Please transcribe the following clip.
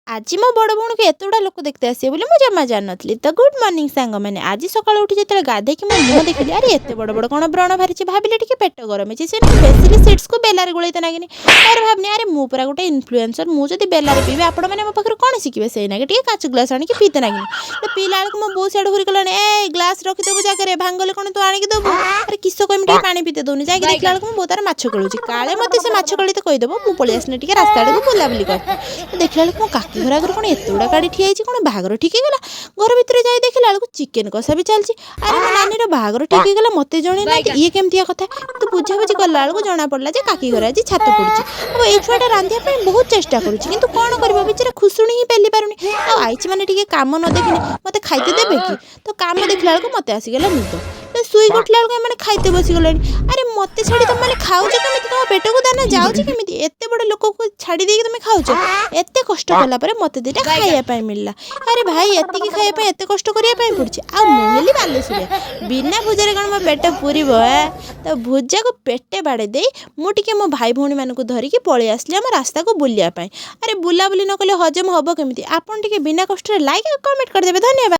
ଆଜି ମୋ ବଡ଼ ଭଉଣୀକୁ ଏତେ ଗୁଡ଼ା ଲୋକ ଦେଖିତେ ଆସିବେ ବୋଲି ମୁଁ ଜମା ଜାଣିନଥିଲି। ତ ଗୁଡ୍ ମର୍ଣ୍ଣିଂ ସାଙ୍ଗମାନେ। ଆଜି ସକାଳୁ ଉଠି ଯେତେବେଳେ ଗାଧେଇକି ମୋ ମୁହଁ ଦେଖିଲି, ଆରେ, ଏତେ ବଡ଼ ବଡ଼ କ'ଣ ବ୍ରଣ ବାହାରିଛି? ଭାବିଲେ ଟିକେ ପେଟ ଗରମ ହେଇଛି। ସେ ବେସିଲି ସିଡ୍ସକୁ ବେଲାରେ ଗୋଳେଇତେ ନାଗିନି। ତାପରେ ଭାବିନି, ଆରେ, ମୁଁ ପୁରା ଗୋଟେ ଇନଫ୍ଲୁଏନ୍ସର, ମୁଁ ଯଦି ବେଲାରେ ପିଇବି, ଆପଣମାନେ ମୋ ପାଖରୁ କ'ଣ ଶିଖିବେ? ସେଇ ନାଗି ଟିକେ କାଚ ଗ୍ଲାସ୍ ଆଣିକି ପିଇତେ ନାଗିନି। ତ ପିଇଲା ବେଳକୁ ମୋ ବୋଉ ସିଆଡ଼ୁ ଘୁରି କଲାଣି, "ଏ, ଗ୍ଲାସ୍ ରଖିଦେବୁ ଜାଗାରେ, ଭାଙ୍ଗଲେ କ'ଣ ତୁ ଆଣିକି ଦେବୁ?" ଆରେ, କିସ କହିମି, ଟିକେ ପାଣି ପିଇତେ ଦଉନି। ଯାଇକି ଦେଖିଲା ବେଳକୁ ମୋ ବୋଉ ତାର ମାଛ କେଳୁଛି। କାଳେ ମୋତେ ସେ ମାଛ କେଳିତେ କହିଦେବ, ମୁଁ ପଳେଇ ଆସିଲି ଟିକେ ରାସ୍ତା ଆଡ଼କୁ ବୁଲାବୁଲି କରି। ଦେଖିଲା ବେଳକୁ ମୋ କାକି ଘର ଆଗରୁ କ'ଣ ଏତେ ଗୁଡ଼ା ଗାଡ଼ି ଠିଆ ହେଇଛି? କ'ଣ ବାହାଘର ଠିକ୍ ହେଇଗଲା? ଘର ଭିତରେ ଯାଇ ଦେଖିଲା ବେଳକୁ ଚିକେନ କଷା ବି ଚାଲିଛି। ଆରେ, ମୋ ନାନୀର ବାହାଘର ଠିକ୍ ହେଇଗଲା, ମୋତେ ଜଣେଇ ନାହାନ୍ତି, ଇଏ କେମିତିଆ କଥା? କିନ୍ତୁ ବୁଝାବୁଝି କଲା ବେଳକୁ ଜଣା ପଡ଼ିଲା ଯେ କାକି ଘରେ ଆଜି ଛାତ ପଡ଼ୁଛି। ଆଉ ଏଇ ଛୁଆଟା ରାନ୍ଧିବା ପାଇଁ ବହୁତ ଚେଷ୍ଟା କରୁଛି, କିନ୍ତୁ କ'ଣ କରିବ, ବିଚାରା ଖୁସୁଣି ହିଁ ପେଲି ପାରୁନି। ଆଉ ଆଇଛି ମାନେ ଟିକେ କାମ ନ ଦେଖିଲେ ମୋତେ ଖାଇତେ ଦେବେ କି? ତ କାମ ଦେଖିଲା ବେଳକୁ ମୋତେ ଆସିଗଲା ନିଦ। ତ ଶୋଇକି ଉଠିଲା ବେଳକୁ ଏମାନେ ଖାଇତେ ବସିଗଲେଣି। ଆରେ, ମୋତେ ଛାଡ଼ି ତମେ ଖାଉଛ କେମିତି? ତମ ପେଟକୁ ଦାନା ଯାଉଛି କେମିତି? ଏତେ ବଡ଼ ଲୋକକୁ ଛାଡ଼ି ଦେଇକି ତମେ ଖାଉଛ? ଏତେ କଷ୍ଟ କଲା ପରେ ମୋତେ ଦୁଇଟା ଖାଇବା ପାଇଁ ମିଳିଲା। ଆରେ ଭାଇ, ଏତିକି ଖାଇବା ପାଇଁ ଏତେ କଷ୍ଟ କରିବା ପାଇଁ ପଡ଼ୁଛି। ଆଉ ମୁଁ ହେଲି ବାଲେଶ୍ୱରିଆ, ବିନା ଭୁଜାରେ କ'ଣ ମୋ ପେଟ ପୁରିବ? ଏ ତ ଭୁଜାକୁ ପେଟେ ବାଡ଼େଇ ଦେଇ ମୁଁ ଟିକେ ମୋ ଭାଇ ଭଉଣୀମାନଙ୍କୁ ଧରିକି ପଳେଇ ଆସିଲି ଆମ ରାସ୍ତାକୁ ବୁଲିବା ପାଇଁ। ଆରେ, ବୁଲାବୁଲି ନ କଲେ ହଜମ ହେବ କେମିତି? ଆପଣ ଟିକେ ବିନା କଷ୍ଟରେ ଲାଇକ୍ ଆଉ କମେଣ୍ଟ କରିଦେବେ। ଧନ୍ୟବାଦ।